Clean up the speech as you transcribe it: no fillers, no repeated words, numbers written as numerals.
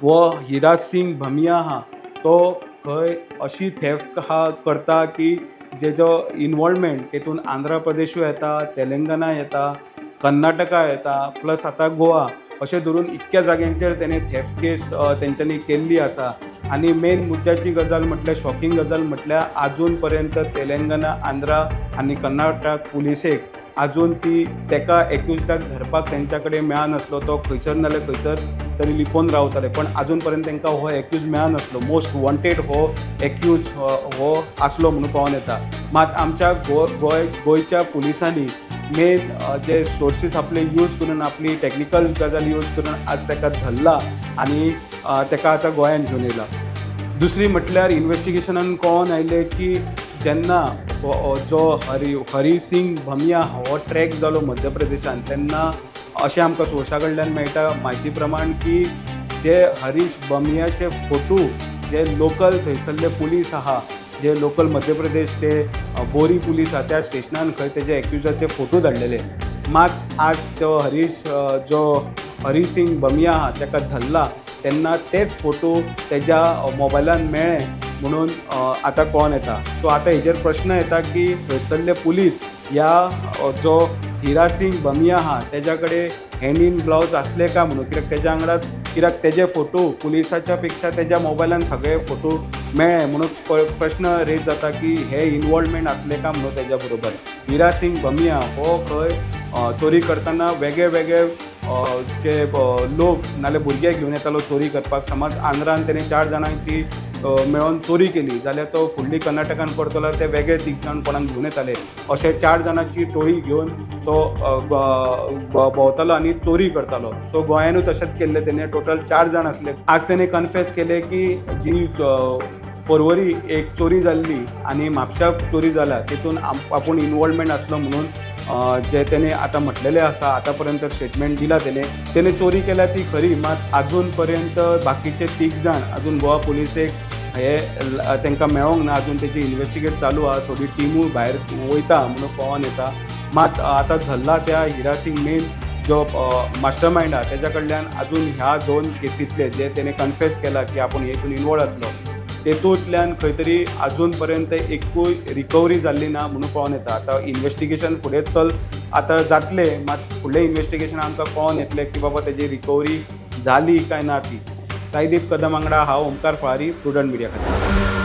हो हिरा सिंग भमिया आहा, तो खंय अशी थेफ्ट आहा करता की जेजो इनवॉल्वमेंट तेतून आंध्र प्रदेशूय येता, तेलंगना येता, कर्नाटका येता, प्लस आतां गोवा. अशें धरून इतक्या जाग्यांचेर तेणें थेफ्ट केस तेंच्यांनी केल्ली आसा. आनी मेन मुद्द्याची गजाल म्हटल्यार, शॉकिंग गजाल म्हटल्यार, आजून पर्यंत तेलंगना, आंध्रा आनी कर्नाटक पुलिसेक आजून ती तेका एक्युजडाक धरपाक तेंच्या कडेन मेळनासलो. तो खंयसर नाल्यार खंयसर तरी लिपोवन रावताले, पण आजून पर्यंत तांकां हो एक्यूज मेळनासलो. मोस्ट वॉन्टेड हो एक्यूज हो आसलो म्हणून कळोन येता. मात आमच्या गोंय गोंयच्या पुलिसांनी मेन जे सोर्सीस आपले यूज करून, आपली टॅक्निकल गजाल यूज करून आज ताका धरला आनी ताका आतां गोंयांत घेवन येयला. दुसरी म्हटल्यार, इन्वेस्टिगेशनान कळोन आयलें की जेन्ना जो हरी हरी सिंग भमिया हो ट्रॅक जालो मध्य प्रदेशान, तेन्ना अशें आमकां सोर्सा कडल्यान मेळटा म्हायती प्रमाण की जे हरीश बमियाचे फोटो जे लोकल थंयसरले पुलीस आहा, जे लोकल मध्य प्रदेश ते बोरी पुलीस आहा, त्या स्टेशनान खंय तेजे एक्युजाचे फोटो धाडलेले. मात आज तो हरीश जो हरी सिंग बमिया आहा, ताका धरला तेन्ना तेच फोटो तेज्या मोबायलान मेळ्ळे म्हणून आतां कळोन येता. सो आतां हेजेर प्रश्न येता की थंयसरले पुलीस ह्या जो हिरा सिंग बमिया आहा, तेज्या कडेन हँड इन ग्लव्ज आसले काय म्हणून. कित्याक तेज्या वांगडा, कित्याक तेजे फोटो पुलिसाच्या पेक्षा तेज्या मोबायलान सगळे फोटो मेळ्ळे म्हणून प्रश्न रेज जाता की हे इनवॉल्वमेंट आसले काय म्हणून तेज्या बरोबर. हिरा सिंग बमिया हो खंय चोरी करतना वेगळे वेगळे जे लोक नाल्यार भुरगे घेवन येतालो चोरी करपाक. समज आंध्रान तेणें चार जाणांची मेळोन चोरी केली जाल्यार तो फुडली कर्नाटकान करतलो, ते वेगळे तीग जाण कोणाक घेवन येताले. अशे चार जाणांची टोळी घेवन तो भोंवतालो आनी चोरी करतालो. सो गोंयानूय तशेंच केल्लें तेणें. टोटल चार जाण आसले. आज तेणें कन्फेस केलें की जी परवरी एक चोरी जाल्ली आनी म्हापशा चोरी जाल्या, तितून आपूण इनवॉल्वमेंट आसलो म्हणून जे तेणें आतां म्हटलेलें आसा, आतां पर्यंत स्टेटमेंट दिला तेणें. तेणें चोरी केल्या ती खरी, मात आजून पर्यंत बाकीचे तीग जाण अजून गोवा पुलिसेक हे तांकां मेळोंक ना. अजून तेजी इन्वेस्टिगेट चालू आहा. थोडी टिमूय भायर वयता म्हणून कळोन येता. मात आतां धरला त्या हिरा सिंग, मेन जो मास्टर मायंड आहा, तेज्या कडल्यान अजून ह्या दोन केसींतले जे तेणें कन्फेस केला की आपूण हेतून इनवॉल्व आसलो, तेतूंतल्यान खंय तरी अजून पर्यंत एकूय रिकवरी जाल्ली ना म्हणून कळोन येता. आतां इन्वेस्टिगेशन फुडें चल आतां जातलें, मात फुडलें इन्वेस्टिगेशन आमकां कळोन येतलें की बाबा तेजी रिकवरी जाली काय ना ती. साईदीप कदम वांगडा हांव ओमकार फळारी, प्रुडंट मिडिया खातीर.